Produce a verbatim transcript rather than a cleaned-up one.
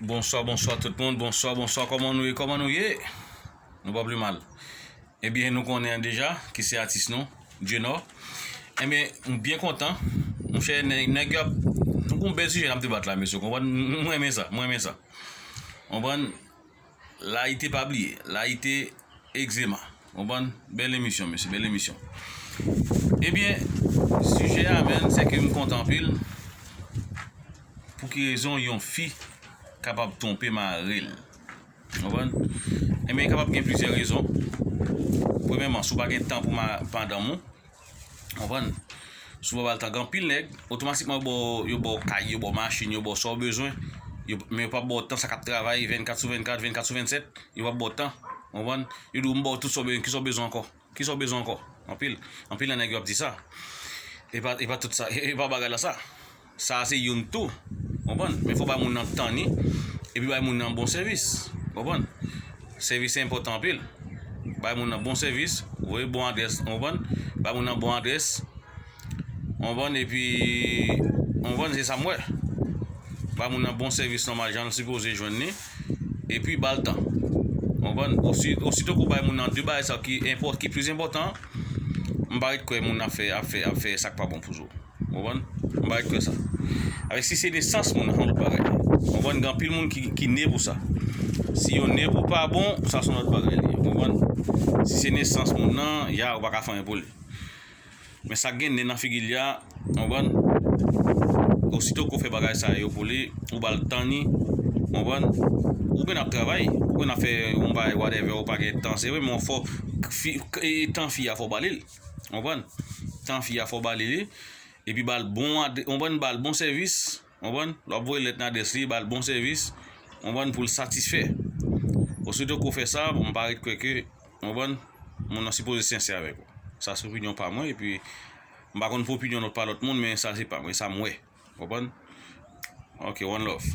Bonswa, bonswa tout moun. Bonswa, bonswa. Kòman nou ye? Kòman nou ye? Nou pa pli mal. Ebyen, nou konnen deja ki se atis nou, Djenò. Ebyen, m byen kontan. Monchè, nè- nèg yo ap, nou gon bèl sijè n ap debat la, mesye. Konprann? M renmen sa, m renmen sa. Konprann? Layite pa bliye. Layite egzema. Konprann? Bèl emisyon, mesye, bèl emisyon. Ebyen, sijè a, menn, se ke m kontan anpil. Pou ki rezon yon fi kapab twonpe mari l? Konprann? Ebyen, kapab gen plizyè rezon. Premyèman, si w pa gen tan pou ma- madanm ou, konprann? Si w pa ba l tan, gen anpil nèg, otomatikman yo ba w, yo ba w kay, yo ba w machin, yo ba w sa w bezwen. Yo, men yo p ap ba w tan, sa k ap travay vennkat sou vennkat, vennkat sou vennsèt, yo p ap ba w tan. Konprann? Yo di w, "M ba w tout sa w bezwen, ki sa w bezwen ankò? Ki sa w bezwen ankò?" Anpil, anpil nan nèg yo ap di sa. E pa, e pa tout sa, e pa bagay la sa. Sa a se youn tou. Konprann? Men fò w bay moun nan tan ni, epi bay moun nan bon sèvis. Konprann? Sèvis se enpòtan anpil. Bay moun nan bon sèvis, voye bon adrès, konprann? Bay moun nan bon adrès. Konprann? Epi, konprann, se sa m wè. Bay moun nan bon sèvis nòmal, jan l sipoze jwenn li. Epi ba l tan. Konprann? Osi, osito ke w bay moun nan de bagay sa ki enpò-, ki plis enpòtan, m pa ret kwè moun ap fè, ap fè, ap fè sa k pa bon pou zye w. Konprann? M pa ret kwè sa. Avèk si se nesans moun nan, se yon lòt bagay. Konprann? Gen anpil moun ki, ki ne pou sa. Si yo ne pou pa bon, sa se yon lòt bagay li ye. Konprann? Si se nesans moun nan, ya, ou pa ka fè anyen pou li. Men sa k gen nen nan figi l a, konprann? Osito ke w fè bagay sa yo pou li, ou ba l tan ni, konprann? Ou byen ap travay, ou byen ap fè yon bagay, whatever, ou pa gen tan, se vre, men fò fi, e, tan fi a fò w ba li l. Konprann? Tan fi a fò w ba li li. Epi ba l bon adre-, konprann, ba l bon sèvis. Konprann? Lè w ap voye lèt nan adrès li, ba l bon sèvis. Konprann? Pou l satisfè. Osito ke w fè sa, bon, m pa ret kwè ke, konprann, moun nan sipoze sensè avèk ou. Sa se opinyon pa mwen, epi m pa konn pou opinyon lòt pa lòt moun, men sa se pa mwen, sa m wè. Konprann? Ok, one love.